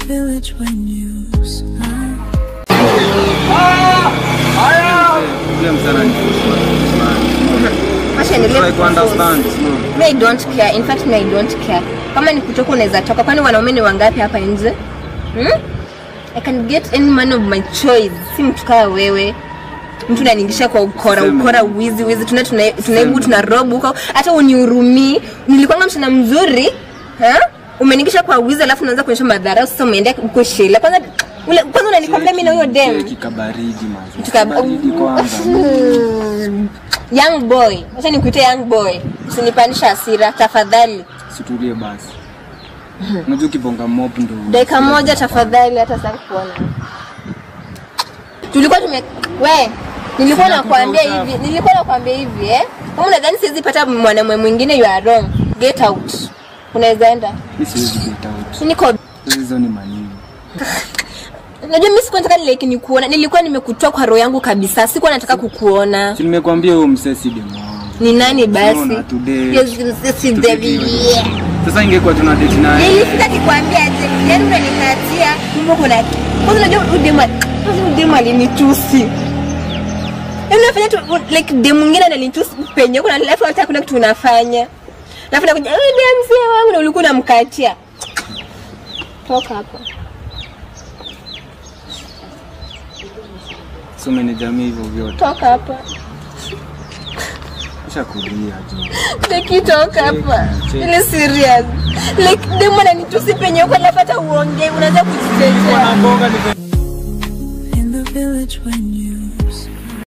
village when you smile. Me, I don't care. In fact, me, I don't care. Kama ni kutoka unaweza toka. Kwani wanaume ni wangapi hapa nje? I can get any man of my choice. Si mtu kama wewe. Mtu unaniingisha kwa ukora, ukora, wizi, wizi. Tunaibu, tunarob huko. Hata unihurumii. Nilikuwa msichana mzuri. Ha? Umeniingisha kwa wizi alafu unaanza kuonyesha madharau. Sasa umeenda huko shela. Kwanza kwanza unanikwambia mimi na huyo dem. Kikabaridi manzi. Kabaridi kwanza. Young boy. Acha nikuite young boy. Usinipandisha hasira tafadhali. Situlie basi. Unajua ukibonga mop ndo. Dakika moja tafadhali, hata sitaki kuona. Tulikuwa tume we nilikuwa nakwambia hivi, nilikuwa nakwambia hivi eh. Kama unadhani siwezi pata mwanamume mwingine, you are wrong. Get out. Unaweza enda. Mimi siwezi get out. Niko hizo ni manini. Unajua mimi sikuwa nataka like nikuona. Nilikuwa nimekutoa kwa roho yangu kabisa. Sikuwa nataka kukuona. Si nimekuambia huyo msee si demu wangu. Ni nani basi? Yes, si David. Sasa ingekuwa tuna date naye. Nilifika kikwambia aje? Yaani unanikatia, kumbe kuna. Kwanza unajua huyu demu alinitusi. Yaani unafanya tu like demu mwingine ananitusi penye kuna alafu hata kuna kitu unafanya. Alafu nakuja, "Wewe ndiye mzee wangu" na ulikuwa unamkatia. Toka hapa. So umenijamii hivyo vyote. Toka hapa. Nishakulia tu. Like toka hapa. Ile serious. Like demu ananitusi penye huko alafu hata uongee unaanza kujitetea. In the village when you